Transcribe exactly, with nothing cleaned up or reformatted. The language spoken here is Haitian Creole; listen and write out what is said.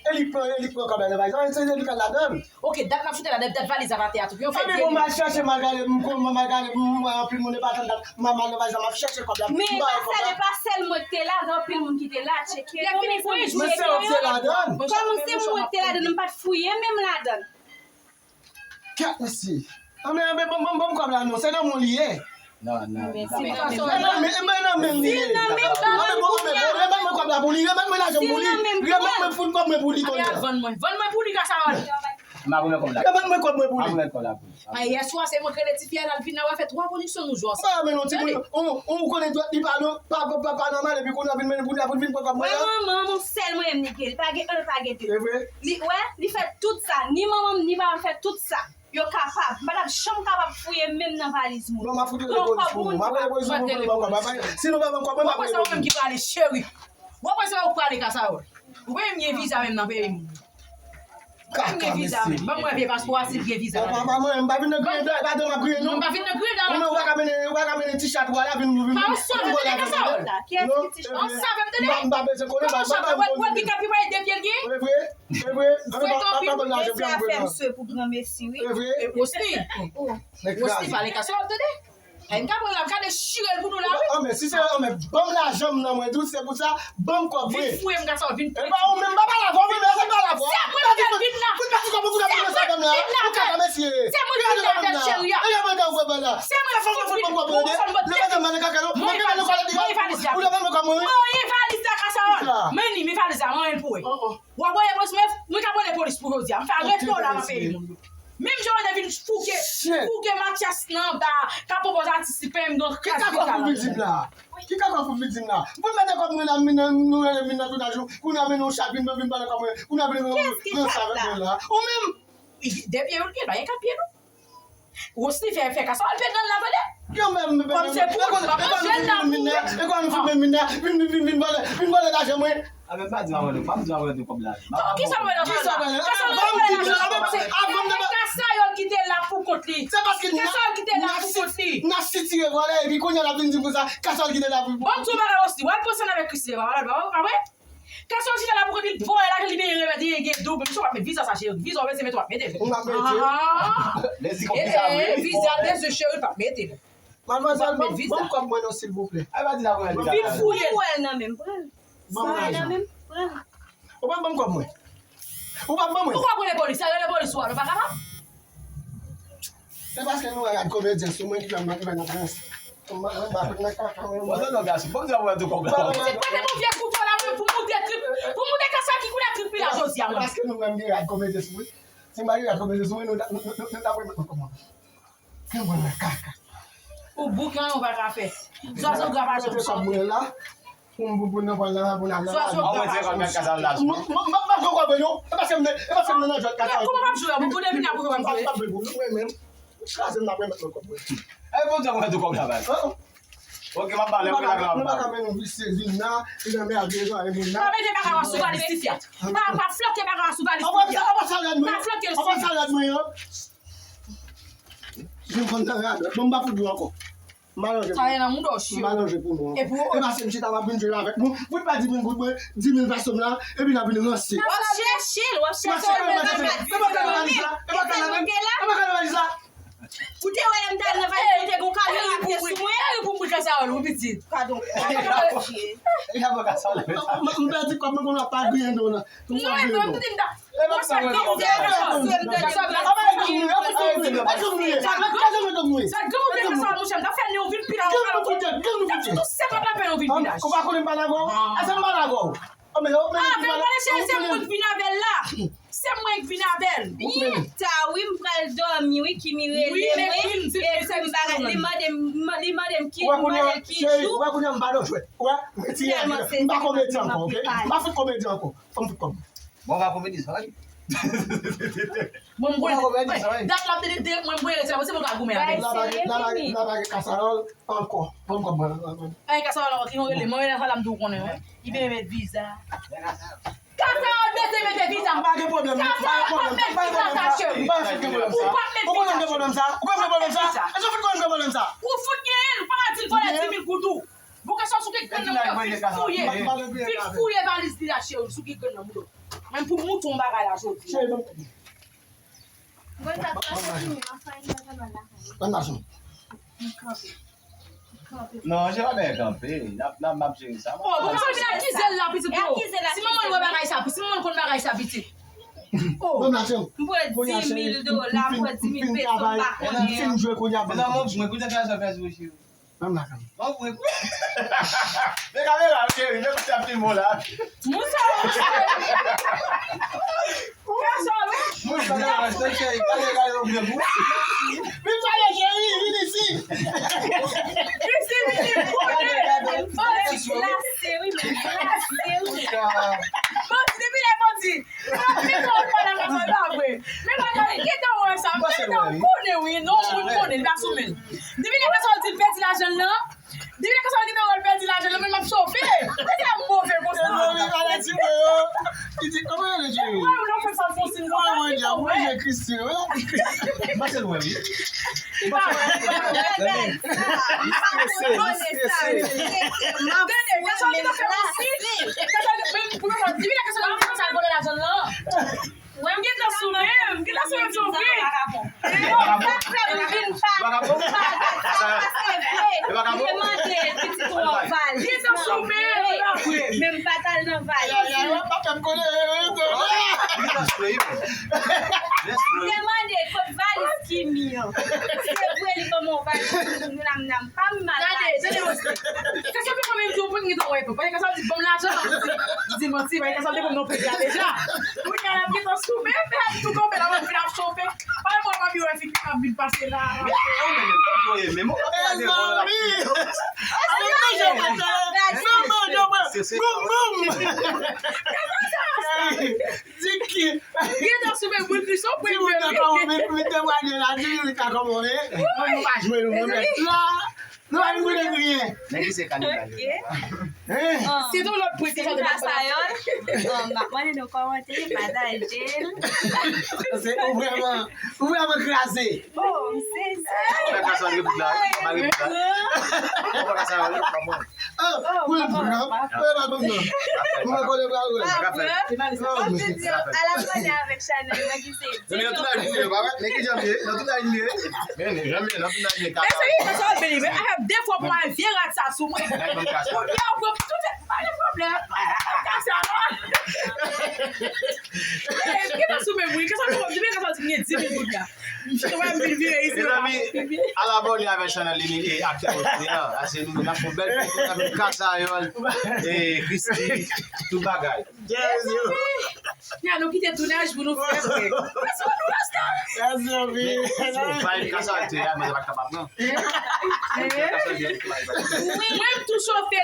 E li k pran, e li k pran kòb la nan valiz la, se li k al ladan l. Ok, dat n ap choute la, dat valiz la atè a tou. Yo fè vye. Anben bon, m al chèche, m al gade, m kon, m al gade, m wè anpil moun e pa tann dat, m al nan valiz la, m ap chèche kòb la. Men e pa sèl, e pa sèl mwen k te la, gen anpil moun ki te la, tcheke. Lè fini, fini, men se ou k te ladan l. Kòman se mwen k te ladan l, m pa t fouye menm ladan l. Kèt mesye. Anben, anben, ban m, ban m, ban m kòb la non, se nan men w li ye. Non, non, non. Anben, anben, anben, nan men m li ye. Anben, bon, anben, bon, remèt mwen kòb la pou li, remèt mwen lajan m pou li, remèt mwen fout kòb mwen pou li kounye a. Vann mwen, vann mwen pou li, Kasawòl. M ap remèt kòb la. Remèt mwen kòb mwen pou li. M ap remèt kòb la pou li. A, yè swa, se mwen k rele tifi a, l al vin la, w a fè twa pwodiksyon nou jwe ansanm. Sa, men non, timoun, ou, ou konnen dwèt li pa non, pa, pa, pa, pa nòmal, epi kounye a vin mennen pou li, pou vin pran kòb mwen la. Wè manman m, yon sèl mwen menm li gen, li pa gen ann, li pa gen de. E vre? Li, wè, li fè tout sa, ni manman m, ni papa m fè tout sa. Yo kapab. M pa t ap janm kapab fouye menm nan valiz moun. Non, m ap fout rele polis pou ou. M ap rele polis pou ou, pou nou ban kòb la. Si nou pa ban kòb mwen, m ap rele polis. W ap wè se ou menm ki prale, cheri. W ap wè se ou k prale, Kasawòl. Ou pa menm gen viza menm nan peyi moun. Ou pa menm gen viza menm. Ban m wè vye paspò a si l gen viza ladan. Papa mwen, m pa vin nan griyen dan, e pa dan m ap griyen non. M pa vin nan griyen dan. Ou menm ou pa ka mennen, ou pa ka mennen ti chat ou a la vin, vin, vin. Pa yon sòt, tande Kasawòl. Kiyès ki ti chat? Yon sòt, m pa bezwen konnen, m pa, m pa, m pa konnen. Wè ki kanpe pa de pye l gen? E vre? E vre? Frè Tonpi, se afè misye pou granmesi, wi. E vre? Wosni. Wosni, pale Kasawòl, tande. Ay, m ka pran la, m ka dechire l pou nou la, wi. Anben, si se, anben, ban m lajan m nan mwen tou, se pou sa, ban m kòb mwen. Vin fouye m, Kasawòl, vin fouye. E pa ou menm, m pa pale avè w, wi, men se pa pale avè w. Se mwen ki vin la. Fout pati kòb mwen, fout ap vin sa kòm la. Ou ka mesye. Se mwen ki vin la, cheri a. E yo mande ou ban la. Se mwen ki vin pou sa m pote. Mwen valiz la. Mwen valiz la, Kasawòl. Men li, men valiz la, mwen menm pou wè. W ap voye polis, mwen, mwen ka voye polis pou jodi a. M fè arete w la nan peyi moun yo. Menm jan w te vin fouke, fouke Matyas nan anba, ka pwopoze atis li, peye m gen kras. Ki kakòf ou vin di m la? Ki kakòf ou vin di m la? Pou m mete kòb mwen la, m vin nan, nou rele m vin nan tounaj ou, kounye a mennen yon chat vin, vin pale kòb mwen, kounye a vin nan sa avèk mwen la. Ou menm? De pye yo l gen, pa gen kat pye non. Wosni fè, fè Kasawòl pèdi nan la, tande. Kòm se pou, pa manje l la pou manje. E kòman nou fin menm vin la, vin, vin, vin, vin vòlè, vin vòlè lajan mwen. A, men pa di m avè nou, pa m di m avè nou kòb la. Kisa w wè nan kòb la? Kisa w wè nan kòb la? Kasawòl ki te la pou kont li. Se paske Kasawòl ki te la pou kont li. N a sitire vòlè, epi kounye a l ap vin di m konsa, Kasawòl ki te la pou kont li. Bon, tou bagay Wosni, w al panse avèk Kristina, pa wè? Kasawòl chita la pou kont li, vòlè la, li vini remèt, li gen doub. Misye w ap met viza sa, cheri. Viza w bezwen mete, w ap mete. Ou p ap mete. Ah. Lezi konplis sa vre. Viza, lezi cheri, w ap mete. Madmwazèl, ban m kòb mwen non, silvouplè. Ay, pa di la pou mwen. Vin fouye. Ou wè l nan men m, pran l. Ban m lajan. Ou p ap ban m kòb mwen. Ou p ap ban mwen. Ou pa konnen polis, sa rele polis ou a, nou pa kapab. Se paske nou wè gad komedyen sou mwen ki fè m nan, ki fè m nan prens. Mwen, mwen, mwen, mwen, mwen, mwen. Bon, non, non, gason, bon, mwen tou konprann. Se pote yon vye kouto la, mwen, pou moute trip, pou moute kasa ki koulè trip li la. Paske nou menm gen rad konvenans sou mwen. Si m pa gen rad konvenans sou mwen, nou ta, nou, nou, nou, nou ta pran mwen kòman? Ke mwen nan kaka. Ou bouke anyen ou pa ka fè. Zwazo gra pa janm chante. Mwen la, pou m, pou, pou nan pran la, pou nan la. Zwazo gra pa janm chante. Mwen, mwen, mwen pa jwe kòb non. E paske m, e paske m nan jwèt kaka. Kòman w ap jwe? Pou, pou devine pou w ap jwe. M pa jwe pou nou, mwen menm. Kraze m la, mwen met mwen kòb mwen. E bon, mwen tou kòb la, bay. Ok, m ap pale, ok, dakò, m ap pale. Nou pa ka fè nou visye Zina, li nan mèd, li nan mèd. Pa mete bagay sou valiz tifi a. Pa, pa flanke bagay sou valiz tifi a. Apa sa rad mwen? Pa flanke l sou. Apa sa rad mwen an? Vin konn nan rad. Bon, m pa fout nou ankò. M pa nan jwe. Sa ye nan mouda w, cheri. M pa nan jwe pou nou ankò. E pou ou? E paske m chita m ap vin jwe avèk nou. Pou pa di mil goud mwen, di mil paske m la, epi n ap vin ranse. W ap chèche l, w ap chèche l, men pa ka di. E pa ka nan valiz la. E pa ka nan valiz la. E pa ka nan valiz la. Ou te wè lè m t al nan valiz, ou te gon kamyon ap pye sou mwen. Eri pou mwen kasawòl, ou pitit. Padon. M pèdi kòb mwen konn ap pa griyen do nan. Non, e vre, m di m ta. Mwen sa granmoun te kasawòl, m ta di. Sa granmoun te kasawòl, monchè, m ta fè ni ou vin pil a ou. Tout senkant la fè ou vin pil a. Ou pa konnen m pa nan gòw? Ase m pa nan gòw. Ah, men pale cheri, se mwen k vin avè l la. Se mwen k vin avè l. Byen ta wi, m pral dòmi wi, Kimi rele mwen. Epi m bagay, li mande m, li mande m ki, li mande m ki jou. Wè kounye a m pa nan jwèt. Wè, retire a. M pa komedyen ankò, ok? M pa fout komedyen ankò. Fò m fout kòb. Bon, w pa komedyen sa, wi. Bon, m konnen. Dat l ap tande de mwen, m voye retire, se mwen k ap goumen avè l. La pa gen, la pa gen, la pa gen kasawòl ankò. Fò m kòb mwen. Ay, kasawòl ankò, ki yon rele, mwen rele sa la m di w konnen, wi. Li vin met viza. Kaka w bezwen mete viza. Pa gen pwoblèm, pa gen pwoblèm, pa gen pwoblèm sa. Ou p ap met viza. Ou konnen m gen pwoblèm sa? Ou konnen m gen pwoblèm sa? Èske w fout konnen m gen pwoblèm sa? Ou fout genyen l, ou pa ka di l vòlè di mil goud ou. Bouke sa sou ki grenn nan mouda w, vin fouye. Vin fouye valiz li a, cheri, sou ki grenn nan mouda w. Mwen pou m moutre w yon bagay la jodi a. Cheri, ban m. Mwen sa pase fini, mwen fè yon bagay la. Ban m mache. Non, se pa byen kanpe. N ap, n ap, n ap jere sa. Oh, bon, sa vin akize l la, pitit, oh. Si manman l wè bagay sa, si manman l konn bagay sa, pitit. Oh. M pran di mil dola, m pran di mil peso, m pa konnen. Mezanmi, mwen koute fè sa fè sou cheri. Ban m lakay. Ban m pran. Men kamera, cheri, men koute ap filme w la. Moun sa yo, cheri. Gason, wi. Moun sa yo, cheri, gade, gade yon grenn bout. Vin pale, cheri, vin isi. Vin isi, vin isi, kote? Bandi, glase, wi, men glase, wi. Bandi, depi lè bandi. Anpil moun pa nan kasa, e pa vre. Men bagay, gentan wè sa, gentan konnen wi, non, moun konnen, li pa sou men l. Depi lè kasa w di l pèdi lajan l nan, depi lè kasa w gentan wè l pèdi lajan l nan, men m ap chofe. Mezanmi, move konsa. Mezanmi, gade ti mwen yo. Li di, kòman yo le jwe? Mwen, mwen fè sa fon sin konsa. Mwen, mwen, mwen, Jezi Kris, wi. Pase lwen, wi. Li pa wè, li pa wè. Li strese, li strese. Tande, kasa w gentan fè yon sin. Kasa w gentan, men pou yo di, men kasa w gentan fè sa vòlè lajan l nan. M gentan sou men, m gentan sou men, m sou men. Sa fè m vin pa, pa gad sa, se vre. Li mande pitit ou an valiz. Gentan sou men, men m pa t al nan valiz. Li mande kot valiz Kimi an. Se vre, li ban m yon valiz, m nam nam pa m mal. Tande, tande, kasa w te konn di w pou m gentan wè, paske kasa w di ban m lajan, m di manti, paske kasa w te ban m nan predi a deja. Kounye a l ap gentan sou men, men ap tou tonbe la, m ap vin ap chofe. Pale mwen, manmi, wè fi ki ap vin pase la. Mezanmi! Boum, boum! Di ki? Gentan sou men, boul plis, ou pran. Di moun nan kòman, men, men temwanye la, di li ka kòman, men. Mwen, nou pa jwe, nou, men. La, nou pa vin konnen griyen. Nèg li se kanibal. Ok. Hein? Se yon lòt pwen ki sòti nan Pasayòl. M ap mande nou kòmante, pataje l. Se ou vrèman, ou vrèman kraze. Oh, m sezi. Ou pa ka sa replik la, ou pa replik la. Ou pa ka sa replik la. Oh, mwen pran. Mwen pa konn non. Mwen konnen pral wè. Ala konnen avèk Chanel, mwen ki se. Men nan tounaj li ye, pa wè? Men ki jan li ye? Nan tounaj li ye. Men, men, men, nan tounaj li ye. Mesye, sa w beni, men, a fè de fwa pou mwen vye rad sa sou mwen. Kounye a, ou pran tout, pa gen pwoblèm. Kasa non. Eh, ki ta sou men, wi, kasa nou di, men kasa di, gen di mil goud la. M chita, m vin vire isi. Mezanmi, al abòne avèk chanèl li, e, aktè Osni an. Ase nou, n ap fè yon bèl fèt, n ap fè Kasayòl, e, Christy, tout bagay. Yes, yo. Kounya nou kite tounaj pou nou fè vre. Mèsi anpil. Mwen m tou chofe.